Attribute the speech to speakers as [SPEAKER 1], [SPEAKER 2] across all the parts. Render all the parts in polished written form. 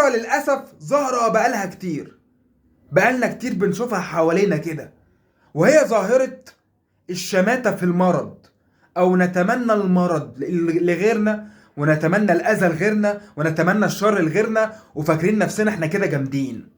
[SPEAKER 1] ظاهرة للأسف ظاهرة بقالها كتير، بقالنا كتير بنشوفها حوالينا كده، وهي ظاهرة الشماتة في المرض، أو نتمنى المرض لغيرنا، ونتمنى الأذى لغيرنا، ونتمنى الشر لغيرنا، وفاكرين نفسنا احنا كده جامدين،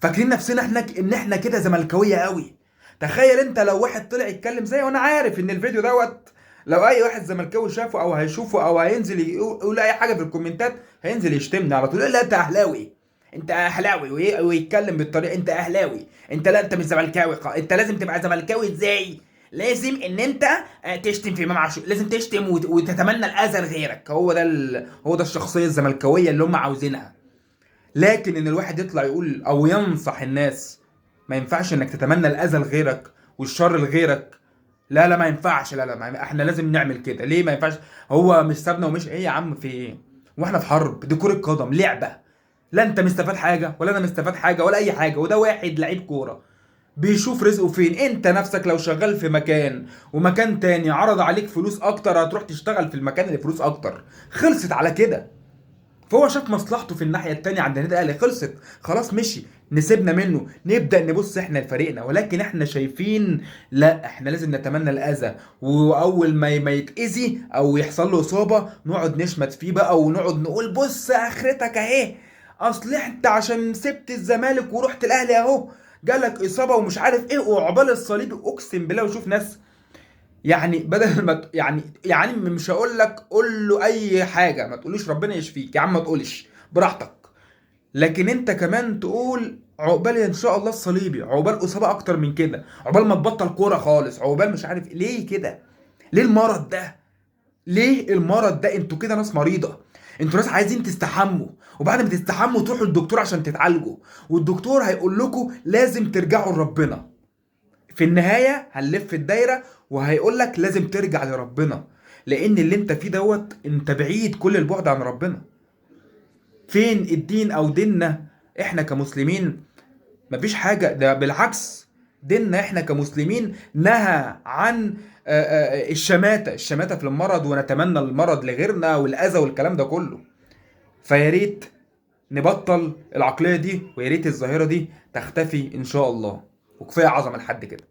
[SPEAKER 1] فاكرين نفسنا احنا ان احنا كده زملكاوية قوي. تخيل انت لو واحد طلع يتكلم زي، وانا عارف ان الفيديو دوت لو اي واحد زملكاوي شافه او هيشوفه او هينزل يقول اي حاجة في الكومنتات هينزل يشتمني على طول، يقول لا انت اهلاوي، انت اهلاوي، ويتكلم بالطريقة انت اهلاوي، انت لا انت مش زملكاوي، انت لازم تبقى زملكاوي ازاي؟ لازم ان انت تشتم في امام عاشور، لازم تشتم وتتمنى الاذى لغيرك. هو ده الشخصية الزملكاويه اللي هم عاوزينها. لكن ان الواحد يطلع يقول او ينصح الناس ما ينفعش انك تتمنى الاذى لغيرك والشر لغيرك، لا لا ما ينفعش، لا لا ما ينفعش. احنا لازم نعمل كده. ليه ما ينفعش؟ هو مش سابنا ومش ايه يا عم، في ايه؟ واحنا في حرب؟ دي كرة قدم، لعبة، لا انت مستفاد حاجة ولا انا مستفاد حاجة ولا اي حاجة، وده واحد لعيب كورة بيشوف رزقه فين. انت نفسك لو شغال في مكان ومكان تاني عرض عليك فلوس اكتر هتروح تشتغل في المكان اللي فلوس اكتر، خلصت على كده. فهو شاف مصلحته في الناحية التانية عند النادي الاهلي، خلصت خلاص، مشي، نسيبنا منه، نبدا نبص احنا لفريقنا. ولكن احنا شايفين لا احنا لازم نتمنى الاذى، واول ما يتاذي او يحصل له اصابه نقعد نشمت فيه بقى، ونقعد نقول بص اخرتك اهي، اصل انت عشان سبت الزمالك ورحت الاهلي اهو جالك اصابه ومش عارف ايه وعقبال الصليبي. اقسم بالله وشوف ناس يعني بدل ما يعني مش هقول لك قول له اي حاجة، ما تقولوش ربنا يشفيك يا عم، ما تقولش براحتك، لكن انت كمان تقول عقبال ان شاء الله الصليبي، عقبال اصابه اكتر من كده، عقبال ما تبطل كورة خالص، عقبال مش عارف ليه كده، ليه المرض ده، ليه المرض ده؟ انتوا كده ناس مريضه، انتوا ناس عايزين تستحموا، وبعد ما تستحموا تروحوا للدكتور عشان تتعالجوا، والدكتور هيقول لكم لازم ترجعوا لربنا. في النهاية هنلف الدايرة وهيقول لك لازم ترجع لربنا، لأن اللي انت فيه دوت انت بعيد كل البعد عن ربنا. فين الدين أو ديننا احنا كمسلمين؟ مفيش حاجة، ده بالعكس ديننا احنا كمسلمين نهى عن الشماتة، الشماتة في المرض، ونتمنى المرض لغيرنا والأذى والكلام ده كله. فيا ريت نبطل العقلية دي، ويا ريت الظاهرة دي تختفي إن شاء الله، وكفاية عظمة لحد كده.